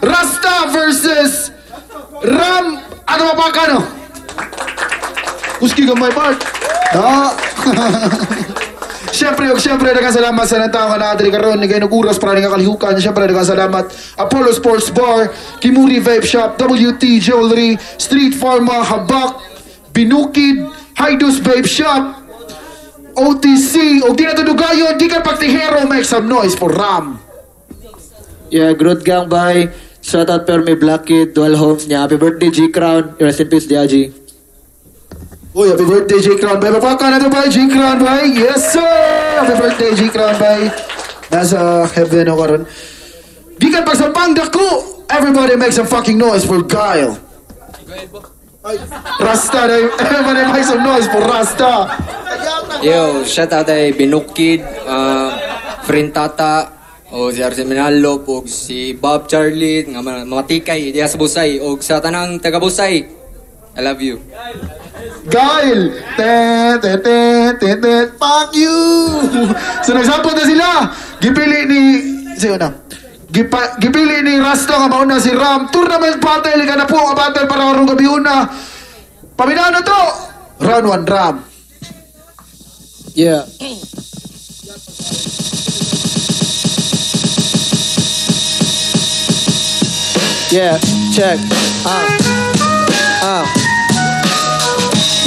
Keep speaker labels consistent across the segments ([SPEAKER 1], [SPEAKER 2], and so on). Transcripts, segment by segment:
[SPEAKER 1] Rasta versus Ram. Ano ba pa no? Kuski gamay part. No. Siyempre, og siyempre, daghang salamat sa nang tao nga naa diri karon ni kay oras para nga kalihukan. Siyempre, daghang salamat Apollo Sports Bar, Kimuri Vape Shop, WT Jewelry, Street Pharma, Habak, Binukid, Haidus Vape Shop, OTC, og di na dugayon, di ka pagtihero, make some noise for Ram.
[SPEAKER 2] Yeah, Groot Gang, bye. Shout out Permi Black Kid, Dual Homes niya. Happy birthday, G Crown. Rest in peace, Diaji.
[SPEAKER 1] Uy, happy birthday, G Crown, bay. Mapaka na to, bay, G Crown, bay. Yes, sir! Happy birthday, G Crown, bay. Nasa heaven ako karon. Gikan pag sa pangdako, everybody make some fucking noise for Kyle. Rasta, everybody make some noise for Rasta.
[SPEAKER 3] Yo, shout out ay Binukid, Friend Tata, o si Arsen Minalop, o si Bob Charlie, nga matikay, diya sa Busay, o sa tanang taga Busay. I love you.
[SPEAKER 1] Gail! Te, te, te, te, te, fuck you! So nagsampot na sila. Gipili ni... Sino na? Gipili ni Rasta nga mauna si Ram. Tournament battle! Ika na po ang battle para karong gabi una. Paminano to! Round 1, Ram.
[SPEAKER 2] Yeah. Yeah, check.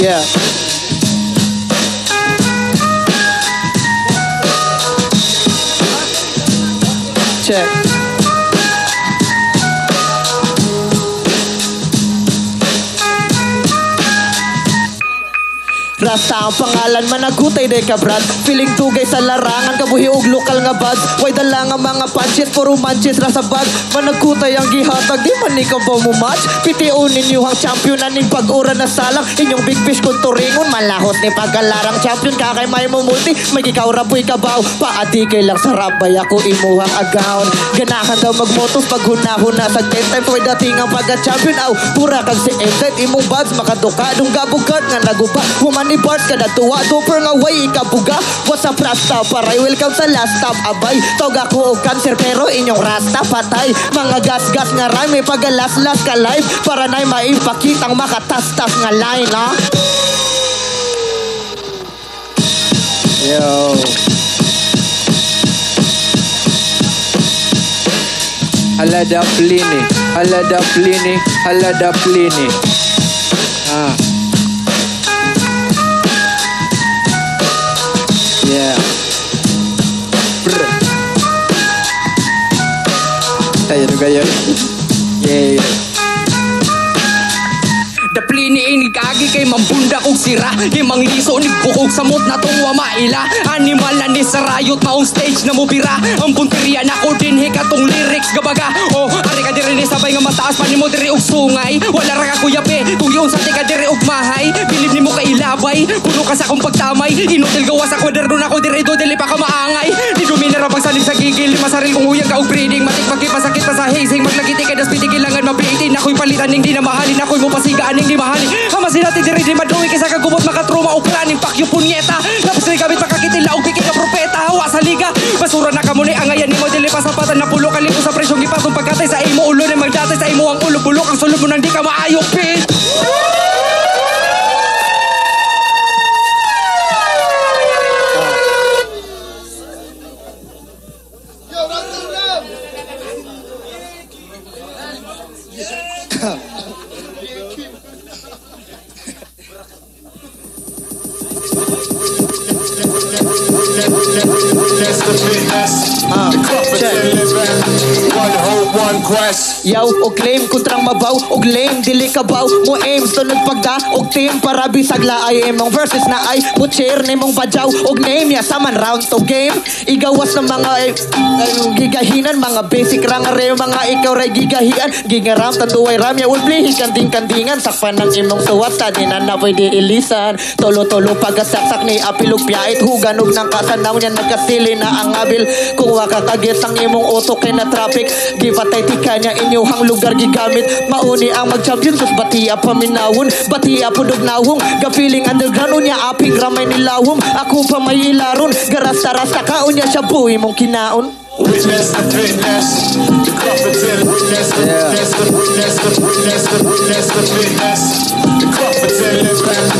[SPEAKER 2] Yeah. Check. Rasta ang pangalan, managutay day ka brad. Feeling tugay sa larangan, kabuhi og lokal nga buds. Way dala nga mga punches, puro manches ra sa bag. Managutay ang gihatag, di man ikaw ba mo match? PTO ninyo ang champion, aning pag-ura na salang. Inyong big fish kung turingon, malahot ni pagalarang. Champion ka kay may mumulti, may gikaw ra po'y kabaw. Paadikay lang sa rabay, ako imuhang agaon. Ganahan daw magmotos, pag hunahuna sa 10 times. Way dating ang pagka-champion, aw, pura kag si MZ. Imong buds, makaduka, dong gabugat nga naguba. Human ni bars kada tuwa, super nga way ikabuga. What's up Rasta, paray, welcome sa last stop, abay. Tawag ako og cancer pero inyong rasta patay. Mga gas-gas nga rhyme, may pagalaslas ka live. Para na'y maipakitang makatastas nga line, ha?
[SPEAKER 3] Yo. Halada plini, halada plini, halada plini. Ah. Yeah. Brr. Tayo na kayo. Yeah. Daplini inig agi kay mambunda kog sira. Di mangliso ni bukog samot na tong wamaila. Animal na ni sarayot maong stage na mubira. Ang punteriya na ko din hikatong lyrics gabaga. Oh, ari ka diri ni sabay nga mataas pa nimo diri og sungay. Wala ra ka kuyape, tuyon sa tika diri og mahay. Bilib nimo kay ilabay, puno ka sa akong pagtamay. Inutil gawa sa kwaderno na ko diri do dili pa ka maangay. Di dumina ra pagsalig sa gigil, masaril kong huyag ka og breeding. Matik pagkipasakit pa sa hazing, maglagiti kay das piti kailangan mabitin. Ako'y palitan ning di na mahalin, ako'y mupasigaan ning di mahalin. Hamasin natin diri di madruwi kaysa kagubot makatruma o planing pakyo punyeta. Tapos ni gamit makakitila og bigay ka propeta. Hawa sa liga, basura na kamo ni angayan nimo dili pa sapatan na pulo kalipo sa presyong gipasong pagkatay sa imo ulo ni magdatay sa imo ang ulo bulok ang sulod mo nang di ka maayo pit.
[SPEAKER 2] Yaw og claim kontrang mabaw og lame dili kabaw mo aim sunod pagda og team para bisag laay imong verses na ay butcher nimong badyaw og name ya saman round to game igawas ng mga gigahinan mga basic ra nga re mga ikaw ray gigahian gingaram tanduay ram ya ulblihi kanding kandingan sakpan ng imong suwat sa di na na pwede ilisan tolo-tolo pagasaksak ni apilog piyait huganog ng kasanaw niya nagkasili na ang abil kung wakakagit ang imong utok kay na traffic givatay tika niya inyuhang lugar gigamit mauni ang mag-champion sus batia paminawon batia pudog nawong ga-feeling underground unya aping ramay nilawom ako pa may ilaron garasta-rasta ka unya siya buhi mong kinaon.
[SPEAKER 4] Witness the fitness, the competent. Witness the witness the witness the witness the witness the fitness, the competent impact.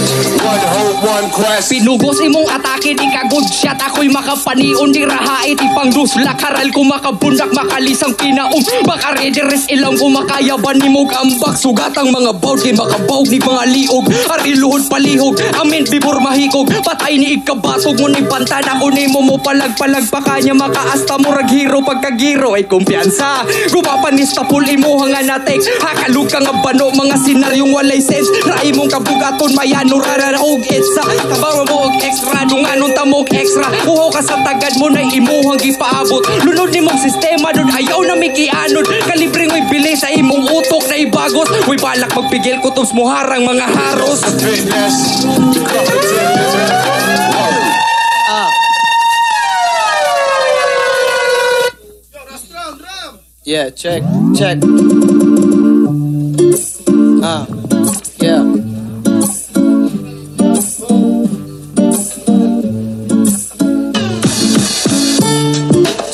[SPEAKER 4] One hope, one quest.
[SPEAKER 3] Pinugos imong atake di ka good shot. Ako'y makapanion di rahait ipang dusla. Karal ko makabundak makalisang pinaong. Makarederes ilang ko makayaban ni mo ambak. Sugatang mga bawd kay makabawg ni mga liog. Ariluhod palihog amin bibor mahikog. Patay ni ikabasog mo ni bantan ako ni mo mo palag-palag pa kanya makaasta mo raghiro pagkagiro ay kumpiyansa. Gumapanista pul imuha nga natek. Hakalug ka nga bano mga senaryong walay sense. Rai mong kabugaton mayano rara og etsa. Tabawa mo og extra dunganon ta mo og extra. Uhaw ka sa tagad mo na imuhang gipaabot. Lunod ni mong sistema dun ayaw na mikianod. Kalibre ngo'y bili sa imong utok na ibagot. Uy balak magpigil kutob mo harang mga haros.
[SPEAKER 4] The fitness, the competent.
[SPEAKER 2] Yeah, check, check. Yeah.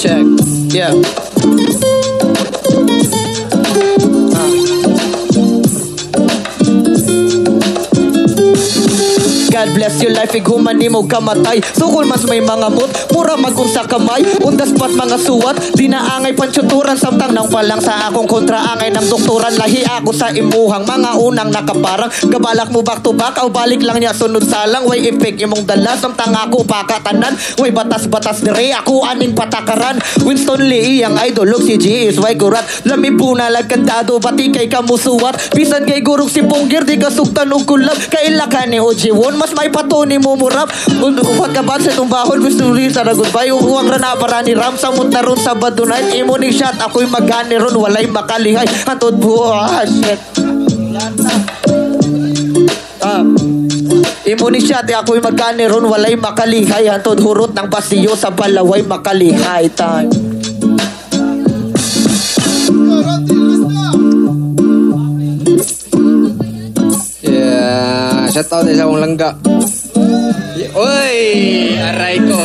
[SPEAKER 2] Check, yeah. God bless your life, iguman nimo kamatay. Sukol mas may mga mut, mura magunsa kamay. Undas pat mga suwat, di na angay pansyuturan. Samtang nang palang sa akong kontraangay ng doktoran. Lahi ako sa imuhang mga unang nakaparang. Gabalak mo back to back, aw balik lang niya sunod salang. Way ipik imong dala, samtang ako pakatanan. Way batas-batas dire, ako aning patakaran. Winston Lee, iyang idol, si GSY Gurat. Lami po na lagkandado, bati kay kamusuwat. Bisan kay gurog si Ponggir, di ka sugtan og kulab. Kaila ka ni OG1, mas may pato ni mumurap. Upat ka ba sa itong bahol, gusto rin sa goodbye. Uwang rana para ni Ram, samot na ron sa Badunay. Imo ni shot, ako'y magani ron, walay makalihay. Hantod buo, shit. Imo ni shot, ako'y magani ron, walay makalihay. Hantod hurot ng basiyo sa balaway, makalihay time.
[SPEAKER 3] Yeah, shout out sa akong langga. Uy, aray ko.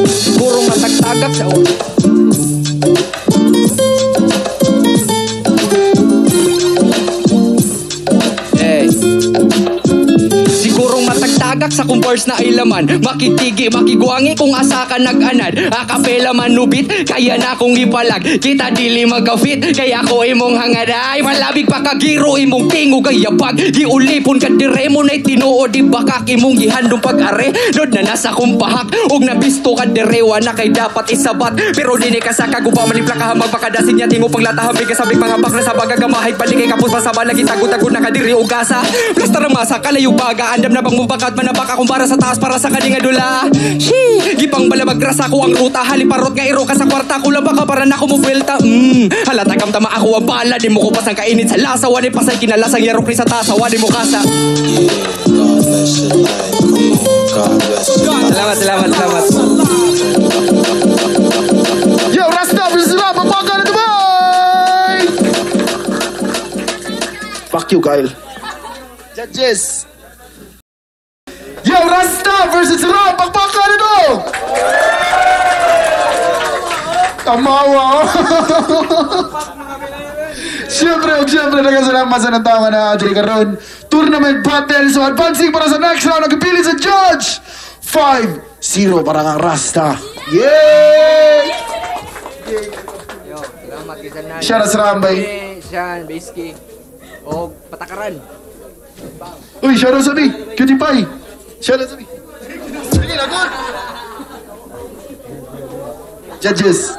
[SPEAKER 3] Siguro matagtagak sa ulo. Hey. Sigurong matagtagak sa kumpars na ilaman. Makitigi, makiguangi kung asa ka nag-anad. Akapela manubit, kaya na akong ipalag. Kita dili magka-fit, kaya ako imong hangad. Ay malabig pa kagiro imong tingog ay yabag. Giulipon ka dire mo na'y tinuod. Di bakak imong gihandong pag-are. Dod na nasa kumpahak, og nabisto ka direwa na kay dapat isabat. Pero dini ka sa kagupa manipla ka hamag. Pakadasin niya tingo panglataham. Bigasabik mga bakla sa baga gamahay. Balik kay kapos pa sa balagi tago-tago na kadiri og gasa. Plasta ramasa kalayo baga. Andam na bang mubakat manabaka kumpara sa taas para sa kaninga dula. Shi, gipang balabag grasa ko ang ruta. Haliparot nga iro ka sa kwarta. Kulang baka para na ako mubuelta. Halata kam tama ako ang bala. Di mo ko pasang kainit sa lasa. Wani pasay kinalasang yarok ni sa tasa. Wani mo kasa.
[SPEAKER 4] God bless your life. Come on, God bless your life.
[SPEAKER 3] Salamat, salamat, salamat.
[SPEAKER 1] Yo, Rasta versus Ram, mapaka na Dubai! Fuck you, Kyle. Judges. Yo, Rasta versus Ram, pakpaka na to! Tamawa. Siyempre, nagkasalamat sa natawa na Adri karon. Tournament battle. So, advancing para sa next round. Nagpili sa judge. 5-0 para kang Rasta. Yay!
[SPEAKER 3] Yo, salamat kay Sanan.
[SPEAKER 1] Shout out sa Rambay.
[SPEAKER 3] Sean, Biski. O patakaran.
[SPEAKER 1] Uy, shout out sa mi. Cutie Pie. Shout out sa mi. Sige, lagot. Judges.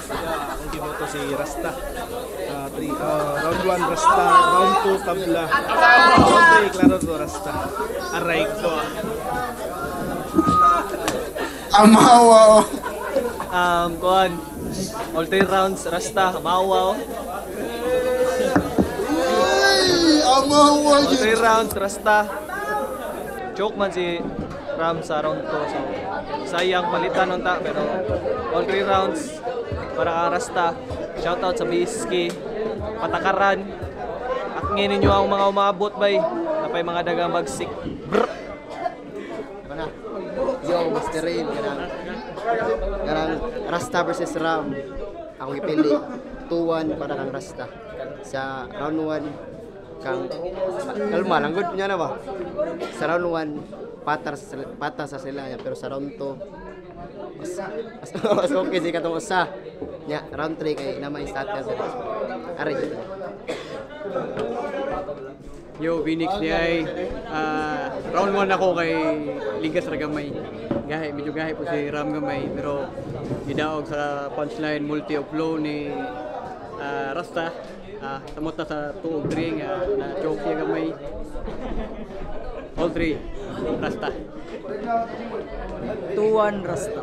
[SPEAKER 5] Akong giboto si Rasta. Round 1 Rasta, round 2 Tabla. Round 3 klaro to Rasta. Aray ko.
[SPEAKER 1] Amawa.
[SPEAKER 5] Kuan. All 3 rounds Rasta, Mawaw.
[SPEAKER 1] Uy, amawa.
[SPEAKER 5] All 3 rounds Rasta. Joke man si Ram sa round 2. So sayang palitan unta pero all 3 rounds para kang Rasta. Shoutout sa Biski, Patakaran. Ngayon ninyo ang mga umabot bay. Napay mga dagang bagsik. Brr.
[SPEAKER 6] Ako na. Yo, Master Rain, kanang Rasta versus Ram. Ako gipili 2-1 para kang Rasta. Sa round 1 kang kalma lang good niya na ba? Sa round 1 patar sa sila niya, pero sa round 2 mas okay si katong usa. Nya round 3 kay na may starter sa Ari jud.
[SPEAKER 7] Yo, Phoenix ni ay round 1 ako kay Ligas Ragamay. Gahi, medyo gahi po si Ram Gamay, pero gidaog sa punchline multi of flow ni Rasta. Samot na sa 2 og 3 nga na choke siya gamay. All 3 Rasta.
[SPEAKER 3] 2-1 Rasta.